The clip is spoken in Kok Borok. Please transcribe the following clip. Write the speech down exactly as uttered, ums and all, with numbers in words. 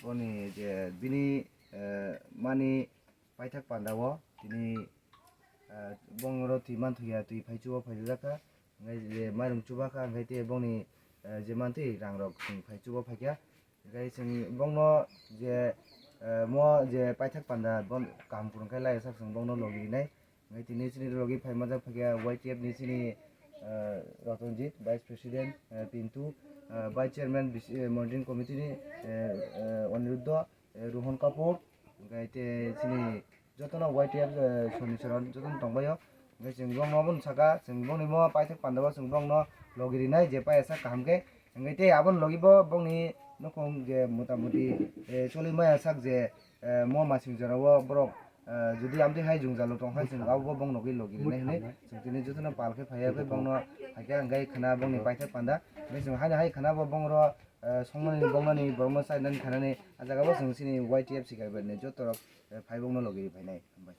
Boni je bini, eh, mani paithak panda o tini, eh, bongno twi manthoya, twi phai chuba phaijakha, hwnkhe je mairung chuba kha, hwnkhe tei bongni, eh, je mantwi rangrok chwng phai chuba phaikha, hwnkhe chwng bongno je, eh, mo je paithak panda bon kaham kwrwng khe laijak chwng bongno logi rinai. Hwnkhe tini chini logi phai majak phaikha Y T F ni chini, eh, Ratanjit, Vice President, eh, Pintu, eh, Vice Chairman, B C, eh, Monitoring Committee ni, eh, eh, Aniruddha, eh, Rohan Kapoor, hwnkhe tei chini jotono Y T F, eh, Soni Soron jotono tongbaio. Hwnkhe chwng bongno obono saka, chwng bongni mo paithak pandao chwng bongno logi rinai je paisa kaham khe. Hwnkhe tei aboni logi bo bongni nukhung je motamuti, eh, choli maya sak je, eh, mo masing jorao borok, eh, jodi amtwi hai jwngjalo tong hai chwng abo bo bongno logi rinai hinwi chwng tini jotono pal khe phaiya khe bongno hai khe hwnkhe khana bongni paithak panda. Hwnkhe chwng haino hai khana bo bongro, eh, songmani bongnani borokno chainani khanani ah jaga bo chwng chini Y T F sikar bai ni joto rok, eh, phai bongno logi ri phainai. Hambai.